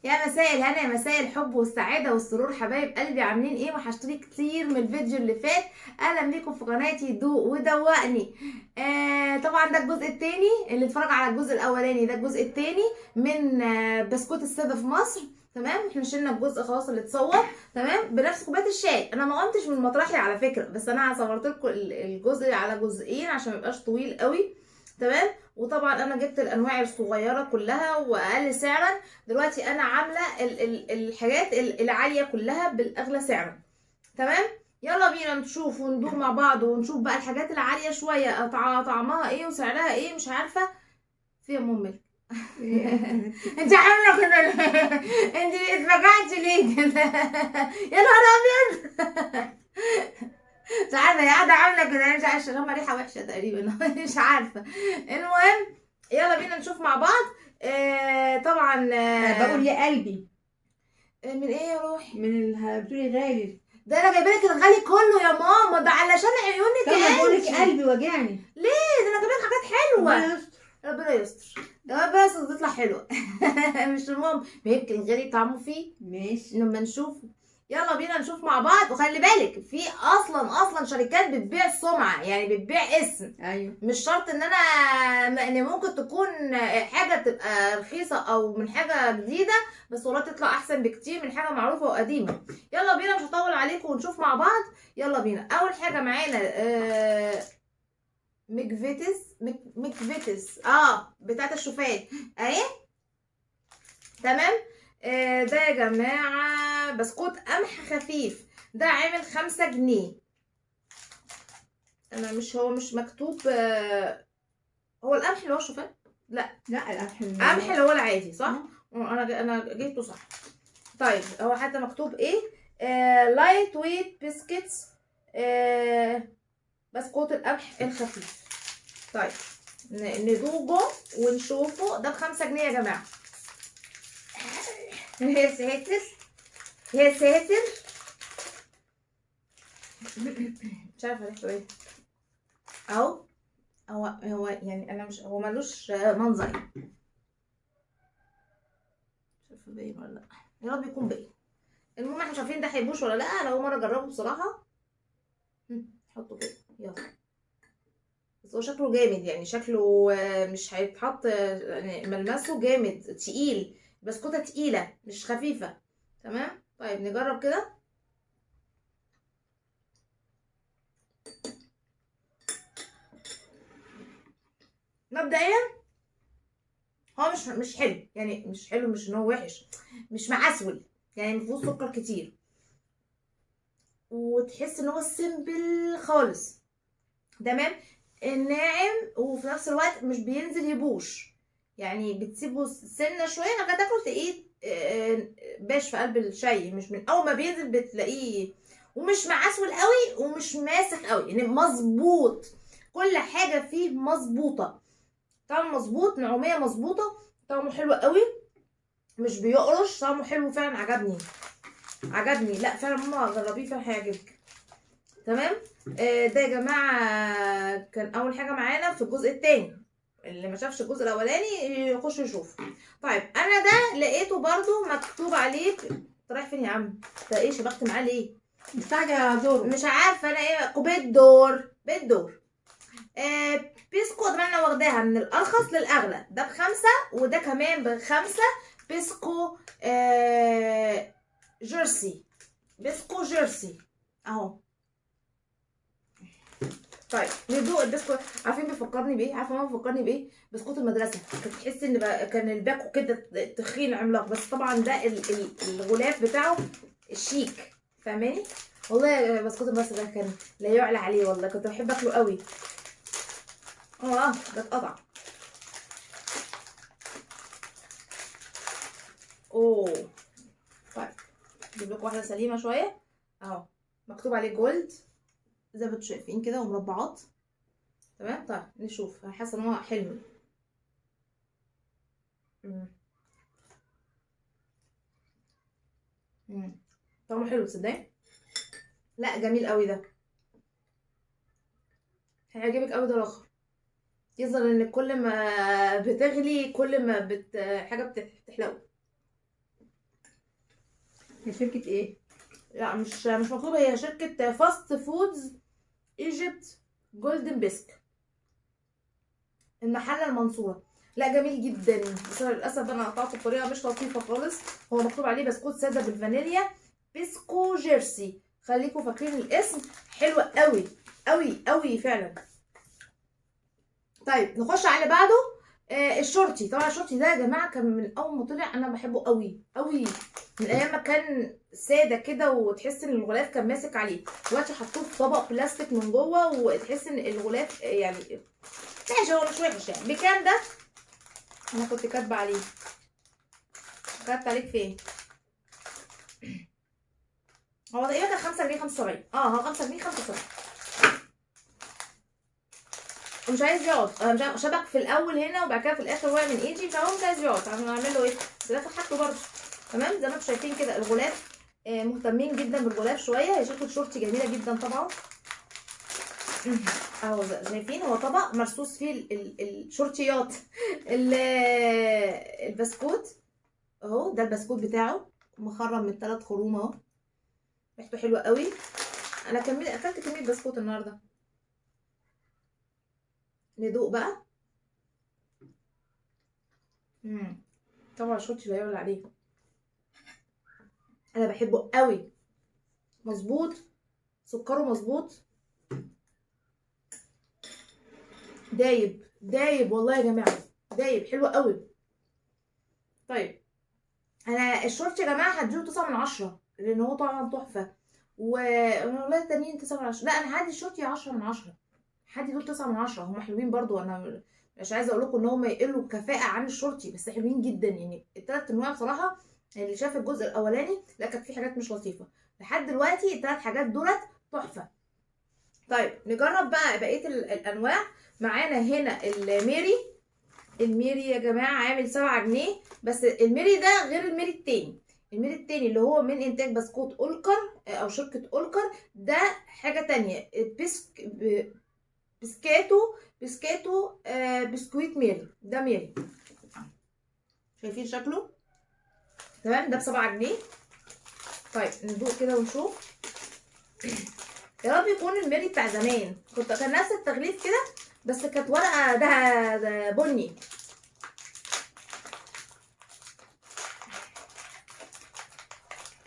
يا مساء الهنا، يا مساء الحب والسعادة والسرور. حبايب قلبي عاملين ايه؟ وحشتوني كتير من الفيديو اللي فات. اهلا بيكم في قناتي دوق ودوقني. طبعا ده الجزء الثاني، اللي اتفرج على الجزء الاولاني ده الجزء الثاني من بسكوت السادة في مصر. تمام، احنا شلنا الجزء خلاص اللي اتصور، تمام، بنفس كوباية الشاي. انا ما قمتش من مطرحي على فكرة، بس انا صورت لكم الجزء على جزئين عشان ما يبقاش طويل قوي. تمام، وطبعا انا جبت الانواع الصغيرة كلها واقل سعرا. دلوقتي انا عامله الحاجات العالية كلها بالاغلى سعرا. تمام، يلا بينا نشوف وندوق مع بعض ونشوف بقى الحاجات العالية شوية طعمها ايه وسعرها ايه. مش عارفه في يا ام ملك. انت عامله كده ليه؟ انت اتفجعتي ليه كده؟ يا نهار ابيض. مش عارفه هي قاعدة عامله كده، مش عارفه، شامة ريحه وحشة تقريبا. مش عارفه. المهم يلا بينا نشوف مع بعض. طبعا، بقول يا قلبي. من ايه يا روحي؟ من بتقولي غالي. ده انا جايبه لك الغالي كله يا ماما، ده علشان عيونك. طب ما بقول لك انتي. قلبي وجعني. ليه؟ ده انا جايبه لك حاجات حلوة. ربنا يستر. ربنا يستر، ده ربنا يستر تطلع حلوة. مش المهم، ما يمكن الغالي طعمه فيه. ماشي، لما نشوف. يلا بينا نشوف مع بعض. وخلي بالك في اصلا شركات بتبيع سمعه، يعني بتبيع اسم. ايوه، مش شرط ان انا، ان ممكن تكون حاجة تبقى رخيصة او من حاجة جديدة، بس والله تطلع احسن بكتير من حاجة معروفة وقديمة. يلا بينا، مش هطول عليكم ونشوف مع بعض. يلا بينا. اول حاجة معانا ميكفيتس، ميكفيتس، بتاعت الشوفان اهي. تمام، ده يا جماعة بسكوت قمح خفيف، ده عامل 5 جنيه. انا مش، هو مش مكتوب، هو القمح اللي هو الشوفان؟ لا. لا، القمح اللي قمح اللي هو العادي، صح؟ انا جبته صح. طيب هو حتى مكتوب ايه؟ light weight biscuits، بسكوت القمح الخفيف. طيب ندوقه ونشوفه. ده ب5 جنيه يا جماعة. يا ساتر يا ساتر، مش عارفه ريحته ايه. اهو، هو يعني انا مش، هو ملوش منظر، مش عارفه باين ولا لا، يا رب يكون باين. المهم احنا مش عارفين ده هيبوش ولا لا، انا اول مرة اجربه بصراحة. حطه كده يلا. بس هو شكله جامد، يعني شكله مش هيتحط، يعني ملمسه جامد تقيل، بسكوته تقيلة مش خفيفة. تمام، طيب نجرب كده. مبدئيا هو مش حلو، يعني مش حلو، مش ان هو وحش، مش معسول، يعني مفيهوش سكر كتير، وتحس ان هو simple خالص. تمام، الناعم، وفي نفس الوقت مش بينزل يبوش، يعني بتسيبه سنة شوية لغاية تاكله تلاقيه، باش في قلب الشاي، مش من اول ما بينزل بتلاقيه، ومش معسول قوي ومش ماسخ قوي، يعني مظبوط، كل حاجة فيه مظبوطة، طعمه مظبوط، نعوميه مظبوطة، طعمه حلو قوي، مش بيقرش، طعمه حلو فعلا. عجبني، عجبني، لا فعلا ماما جربيه فعلا هيعجبك. تمام، ده يا جماعة كان اول حاجة معانا في الجزء الثاني، اللي ما شافش الجزء الاولاني يخش يشوف. طيب انا ده لقيته برضو مكتوب عليه، انت رايح فين يا عم؟ ده ايه شبكت معاه ليه؟ مستعجلة يا زورو. مش عارفه انا ايه. بالدور، بالدور. بيسكو طبعا انا واخداها من الارخص للاغلى، ده ب5 وده كمان ب5. بيسكو، جيرسي، بيسكو جيرسي اهو. طيب ندوق البسكوت. عارفين بيفكرني بايه؟ عارفه ماما بيفكرني بايه؟ بسكوت المدرسة. كنت تحس ان بقى كان الباكو كده تخين عملاق، بس طبعا ده الغلاف بتاعه شيك، فاهماني؟ والله بسكوت المدرسة ده كان لا يعلى عليه، والله كنت بحب اكله قوي. ده اتقطع. طيب اجيب لكم واحدة سليمة شوية اهو، مكتوب عليه جولد زي ما انتم شايفين كده ومربعات. تمام، طيب نشوف. انا حاسه ان هو حلو. طعمه حلو تصدقي؟ لا جميل قوي ده، هيعجبك قوي ده الاخر. يظهر ان كل ما بتغلي كل ما حاجة بتحلو. هي شركة ايه؟ لا مش مكتوب، هي شركة Fast Foods Egypt Golden Bisk، المحلة المنصورة. لا جميل جدا، بس أنا للاسف انا قطعته بطريقة مش لطيفة خالص. هو مكتوب عليه بسكوت ساده بالفانيليا بيسكو جيرسي، خليكم فاكرين الاسم، حلو قوي قوي قوي فعلا. طيب نخش على اللي بعده، الشورتي. طبعا الشورتي ده يا جماعة كان من اول ما طلع انا بحبه قوي قوي، من ايام ما كان ساده كده وتحس ان الغلاف كان ماسك عليه. دلوقتي حطوه في طبق بلاستيك من جوه وتحس ان الغلاف يعني ماشي، هو مش وحش يعني. بكام ده؟ انا كنت كاتبه عليه، كاتبه عليك فين؟ هو تقريبا كان 5 جنيه 75. هو 5 جنيه 75. ومش عايز يقعد، انا مش عارف، شبك في الاول هنا وبعد كده في الاخر وقع من ايدي، فهو مش عايز يقعد، فانا هعمل له ايه؟ بس الاخر حاجته برده. تمام، زي ما انتم شايفين كده الغلاف، مهتمين جدا بالغلاف شوية. هي شركة شورتي جميلة جدا طبعا. اهو شايفين هو طبق مرصوص فيه الشورتيات، البسكوت اهو، ده البسكوت بتاعه مخرم من 3 خروم اهو، ريحته حلوة قوي. انا اكلت كمية بسكوت النهارده. ندوق بقى. طبعا الشورتي لا يعلى عليه، انا بحبه قوي، مظبوط، سكره مظبوط، دايب دايب والله يا جماعة، دايب حلو قوي. طيب انا الشورت يا جماعة هديله 9 من 10 لان هو طبعا تحفة، و والله التانيين 9 من 10. لا انا هدي الشورت 10 من 10، هدي دول 9 من 10، هم حلوين برضو. انا مش عايزه اقول لكم ان هم يقلوا كفاءة عن الشورتي، بس حلوين جدا يعني الثلاث انواع بصراحة. اللي شاف الجزء الاولاني لا كانت في حاجات مش لطيفة، لحد دلوقتي الثلاث حاجات دولت تحفة. طيب نجرب بقى بقية الانواع. معانا هنا الميري. الميري يا جماعة عامل 7 جنيه، بس الميري ده غير الميري التاني. الميري التاني اللي هو من انتاج بسكوت اولكر او شركة اولكر، ده حاجة تانية. بسكاتو، بسكويت ميري، ده ميري، شايفين شكله؟ تمام، ده ب7 جنيه. طيب ندوق كده ونشوف، يا رب يكون الميري بتاع زمان. كان نفس التغليف كده، بس كانت ورقة ده بني.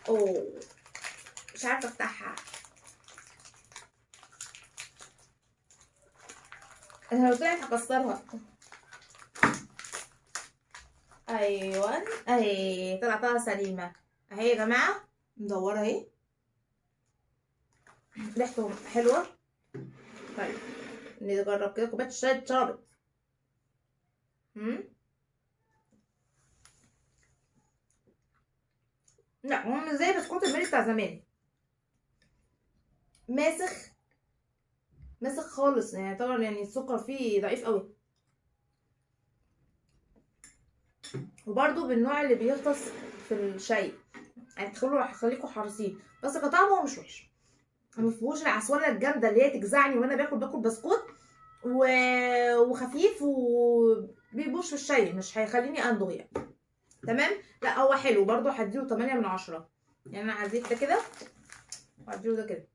اوه مش عارفه افتحها، انا لو طلعت هكسرها. ايوه اهي طلعتها سليمة اهي يا جماعة، مدورة اهي، ريحته حلوة. طيب نجرب كده كوباية الشاي اتشربت. لا هو مش زي بسكوت الميري بتاع زمان، ماسخ ماسخ خالص يعني، طبعا يعني السكر فيه ضعيف قوي، وبرده بالنوع اللي بيغطس في الشاي يعني، تخلوا خليكوا حريصين، بس كطعم هو مش وحش، ما فيهوش العسوله الجامدة اللي هي تجزعني وانا باكل بسكوت، وخفيف وبيبوش في الشاي، مش هيخليني اندغ يعني. تمام، لا هو حلو برده، هديله 8 من 10 يعني. انا هديك ده كده وهديله ده كده،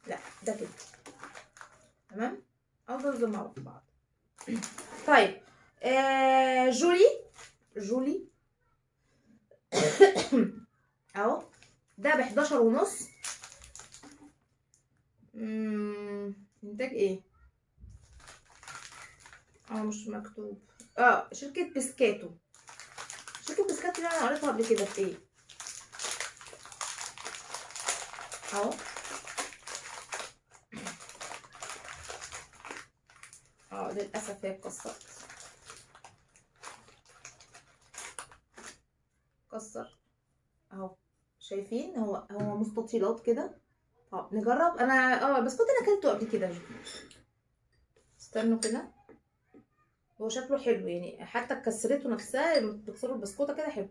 لا ده كده، تمام، افضل مع بعض. طيب جولي اهو، ده ب11.5. انتاج ايه؟ مش مكتوب. شركة بسكاتو. شركة بسكاتو دي انا قريتها قبل كده في ايه؟ اهو. للأسف هي اتكسرت. اتكسر اهو، شايفين هو مستطيلات كده. طب نجرب. انا بسكوت انا اكلته قبل كده، استنوا كده، هو شكله حلو يعني، حتى كسرته نفسها لما بتكسروا البسكوته كده حلو.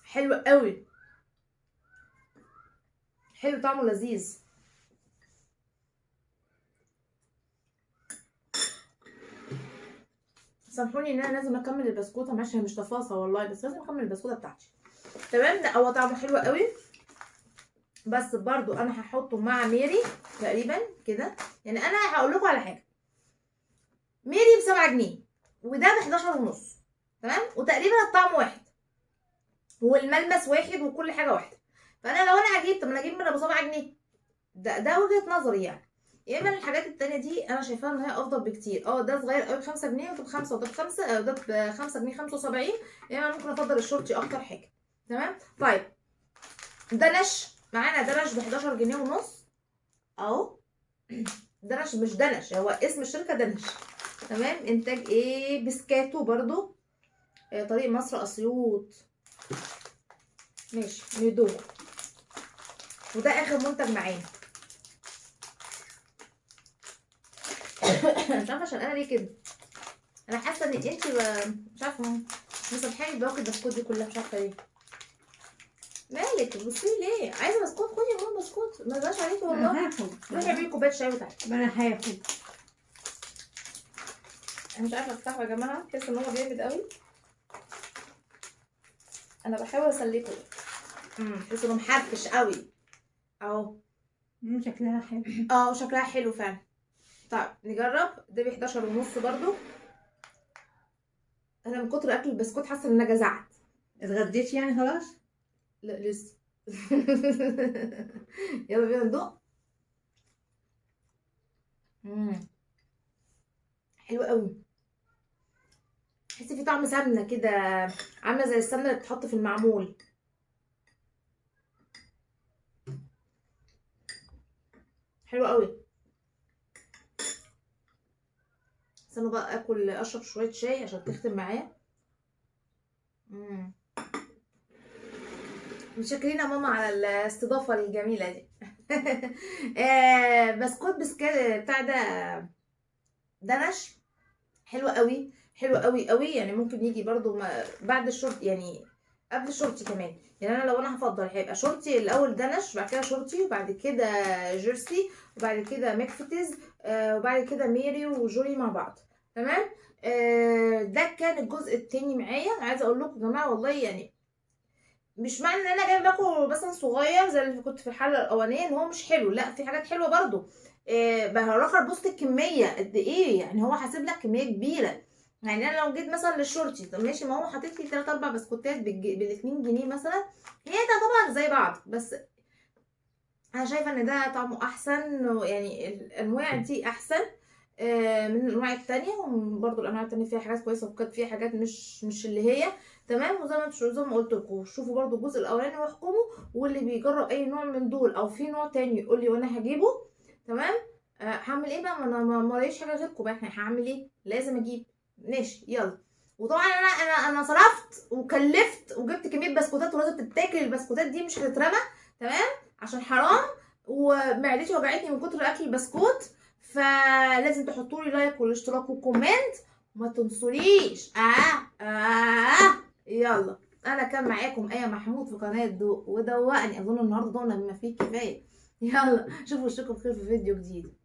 حلو قوي، حلو، طعمه لذيذ. سامحوني ان انا لازم اكمل البسكوته، معلش هي مش تفاصه والله، بس لازم اكمل البسكوته بتاعتي. تمام. لا هو طعمه حلو قوي، بس برضو انا هحطه مع ميري تقريبا كده. يعني انا هقول لكم على حاجة، ميري ب7 جنيه وده ب11 ونص، تمام، وتقريبا الطعم واحد والملمس واحد وكل حاجة واحدة. فانا لو انا هجيب، طب انا اجيب من ابو 7 جنيه، ده وجهه نظري يعني. يا اما الحاجات التانية دي انا شايفاها ان هي افضل بكتير. ده صغير قوي ب5 جنيه، وده ب5، وده ب5، وده ب5 جنيه 75. يا اما ممكن افضل الشورتي اكتر حاجة. تمام. طيب دنش معانا، دنش ب11 جنيه ونص اهو. دنش مش دنش، هو اسم الشركة دنش. تمام. انتاج ايه؟ بسكاتو برضو، طريق مصر اسيوط. ماشي ندوق. وده اخر منتج معانا. مش عارفه عشان انا ليه كده، انا حاسه ان انتي مش عارفه مسامحاني باكل البسكوت دي كلها، مش عارفه ليه. مالك بصي ليه؟ عايزه بسكوت؟ خدي يا ماما بسكوت، ما بقاش عليكي والله. انا هاخد. روحي اعملي كوباية شاي وتعالي. ما انا هاخد. انا مش عارفه افتحه يا جماعة، بحس ان هو جامد قوي. انا بحاول اسلكه. بحس انه محرفش قوي اهو. شكلها حلو. شكلها حلو فعلا. طيب نجرب ده ب11 ونص برضو. انا من كتر اكل البسكوت حاسه ان انا جزعت. اتغديتي يعني خلاص؟ لا لسه. يلا بينا ندوق. حلو قوي. تحسي في طعم سمنه كده، عامله زي السمنة اللي بتتحط في المعمول. حلو قوي. استنوا بقى اكل، اشرب شوية شاي عشان تختم معايا. متشكرين يا ماما على الاستضافة الجميلة دي. بسكوت بسكات بتاع ده دنش حلو قوي، حلو قوي قوي. يعني ممكن يجي برضو بعد الشورت، يعني قبل الشورتي كمان. يعني انا لو انا هفضل هيبقى شورتي الاول دنش، بعد كده شورتي، وبعد كده جيرسي، وبعد كده ماكفتيز، وبعد كده ميري وجولي مع بعض. تمام. ده كان الجزء التاني معايا. عايزه اقول لكم يا جماعة والله، يعني مش معنى ان انا جايبه باكو مثلا صغير زي اللي كنت في الحلقة الاولانية ان هو مش حلو، لا في حاجات حلوة برضو. بهرخر بص الكمية قد ايه، يعني هو حاسب لك كمية كبيرة. يعني انا لو جيت مثلا للشورتي، طب ماشي، ما هو حاطط لي 3 4 بسكوتات بال2 جنيه مثلا، هي ده طبعا زي بعض، بس انا شايفه ان ده طعمه احسن، يعني الانواع دي احسن من الانواع التانية. وبرضو الانواع التانية فيها حاجات كويسة، وكانت فيها حاجات مش اللي هي تمام. وزي ما انتوا، زي ما قلت لكم، شوفوا برضو الجزء الاولاني واحكموا، واللي بيجرب اي نوع من دول او في نوع تاني يقول لي وانا هجيبه. تمام. هعمل ايه بقى؟ ما انا ما لاقيش حاجة غيركم بقى، احنا هعمل ايه؟ لازم اجيب. ماشي يلا. وطبعا انا صرفت وكلفت وجبت كمية بسكوتات، ولازم تتاكل البسكوتات دي، مش هتترمى. تمام، عشان حرام، ومعدتي وجعتني من كتر اكل البسكوت. فلازم تحطوا لي like والاشتراك و comment، وما تنسونيش. يلا انا كان معاكم ايه محمود في قناة دوق ودوقني. اظن النهارده دوقنا بما فيه الكفاية. يلا شوفوا وشكم بخير في فيديو جديد.